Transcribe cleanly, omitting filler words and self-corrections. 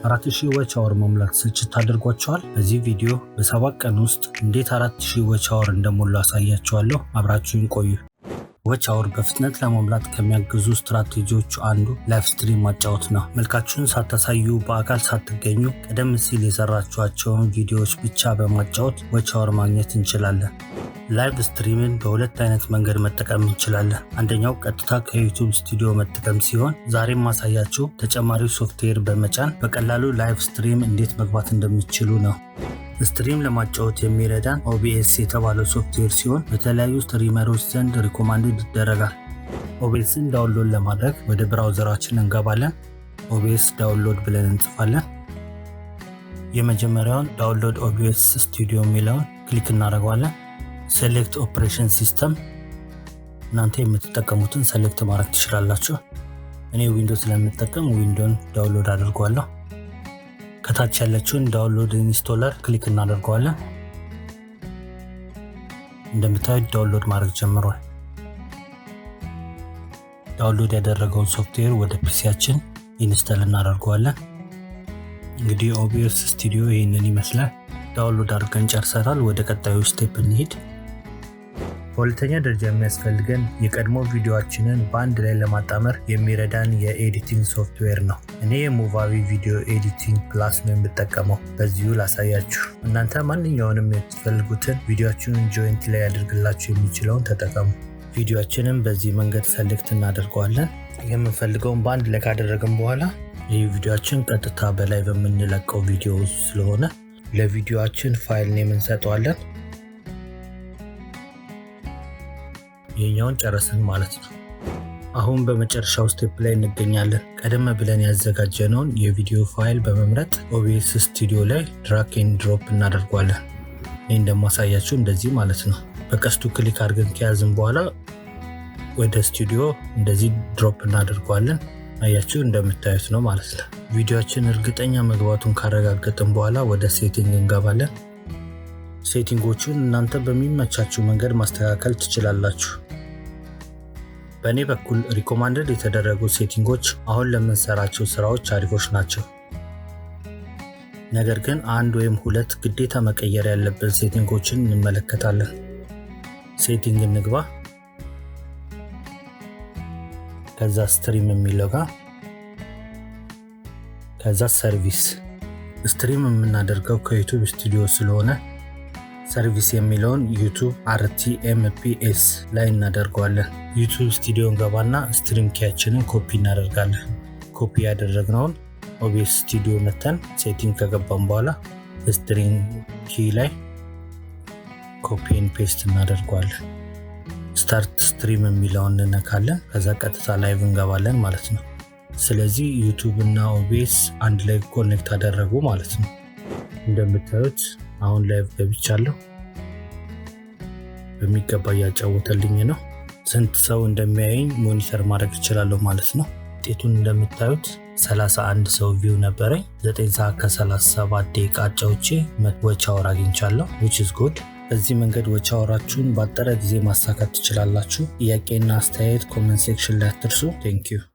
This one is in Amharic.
4000 watch hour መሙላት ስልችት አድርጓችኋል? በዚህ ቪዲዮ በ7 ቀን ውስጥ እንዴት 4000 watch hour እንደሞሉ አሳያችኋለሁ። አብራችሁን ቆዩ። Watch hour በፍጥነት ለመሙላት ከሚያግዙ ስትራቴጂዎች አንዱ live stream ማጫወት ነው። መልካችሁን ሳታሳዩ፣ በአካል ሳትገኙ፣ ቀደም ሲል የሰራችኋቸውን ቪዲዮዎች ብቻ በማጫወት watch hour ማግኘት እንችላለን። Live stream ን በሁለት አይነት መንገድ መጠቀም እንችላለን። አንደኛው ቀጥታ ከ YouTube Studio መጠቀም ሲሆን ዛሬም ማሳያችሁ ተጨማሪ ሶፍትዌር በመጫን በቀላሉ live stream እንዴት መግባት እንደሚችሉ ነው። Stream ለማጫወት የሚረዳን OBS የተባለው ሶፍትዌር ሲሆን በተለያዩ streamer ኦች ዘንድ recommended ይደረጋል። OBS ን download ለማድረግ ወደ browser ኣችን እንገባለን። OBS download ብለን እንጽፋለን። የመጀመሪያውን download OBS Studio የሚለውን click እናደርገዋለን። Select operation system፣ እናንተ የምትጠቀሙትን select ማድረግ ትችላላችሁ። እኔ Windows ስለምጠቀም Windows ን download አድርገዋለሁ። ከታች ያለችውን download installer click እናደርገዋለን። እንደምታዩት download ማድረግ ጀምሯል። Download ያደረገውን ሶፍትዌር ወደ PC ያችን install እናደርገዋለን። እንግዲህ OBS Studio ይህንን ይመስላል። Download አድርገን ጨርሰናል። ወደ ቀጣዩ step እንሂድ። በሁለተኛ ደረጃ የሚያስፈልገን የቀድሞ ቪዲዮአችንን በአንድ ላይ ለማጣመር የሚረዳን የ editing software ነው። እኔ የ Movavi Video Editing Plus ነው የምጠቀመው። በዚሁ ላሳያችሁ። እናንተ ማንኛውንም የምትፈልጉትን ቪዲዮአችሁን joint ላይ ያደርግላችሁ የሚችለውን ተጠቀሙ። ቪዲዮአችንን በዚህ መንገድ select እናደርገዋለን። የምንፈልገውን በአንድ ላይ ካደረግን በኋላ ይህ ቪዲዮአችን ቀጥታ በ live የምንለቀው ቪዲዮ ስለሆነ ለቪዲዮአችን file name እንሰጠዋለን። ይህኛውን ጨረስን ማለት ነው። አሁን በመጨረሻው step ላይ እንገኛለን። ቀደም ብለን ያዘጋጀነውን የቪዲዮ ፋይል በመምረጥ OBS Studio ላይ drag and drop እናደርገዋለን። እኔ እንደማሳያችሁ እንደዚህ ማለት ነው። በቀስቱ click አድርገን ከያዝን በኋላ ወደ ስቱዲዮ እንደዚህ drop እናደርገዋለን። አያችሁ፣ እንደምታዩት ነው ማለት ነው። ቪዲዮአችን እርግጠኛ መግባቱን ካረጋገጥን በኋላ ወደ setting እንገባለን። Setting ኦቹን እናንተ በሚመቻችሁ መንገድ ማስተካከል ትችላላችሁ። በእኔ በኩል recommended የተደረጉ setting ኦች አሁን ለምንሰራቸው ስራዎች አሪፎች ናቸው። ነገር ግን አንድ ወይም ሁለት ግዴታ መቀየር ያለብን setting ኦችን እንመለከታለን። Setting እንግባ። ከዛ stream የሚለው ጋር፣ ከዛ service። Stream የምናደርገው ከ YouTube Studio ስለሆነ service የሚለውን YouTube RTMPS ላይ እናደርገዋለን። YouTube Studio እንገባና stream key ያችንን ኮፒ እናደርጋለን። ኮፒ ያደረግነውን OBS Studio መተን setting ከገባን በኋላ stream key ላይ copy and paste እናደርገዋለን። Start stream የሚለውን እንነካለን። ከዛ ቀጥታ live እንገባለን ማለት ነው። ስለዚህ YouTube እና OBS አንድ ላይ connect አደረጉ ማለት ነው። እንደምታዩት አሁን live ገብቻለሁ። በሚገባ እያጫወተልኝ ነው። ስንት ሰው እንደሚያየኝ monitor ማድረግ እችላለሁ ማለት ነው። ውጤቱን እንደምታዩት 31 ሰው view ነበረኝ። 9 ሰዓት ከ37 ደቂቃ አጫውቼ watch hour አግኝቻለሁ፣ which is good። በዚህ መንገድ watch hour ኣችሁን ባጠረ ጊዜ ማሳካት ትችላላችሁ። ጥያቄና አስተያየት comment section ላይ አትርሱ። Thank you.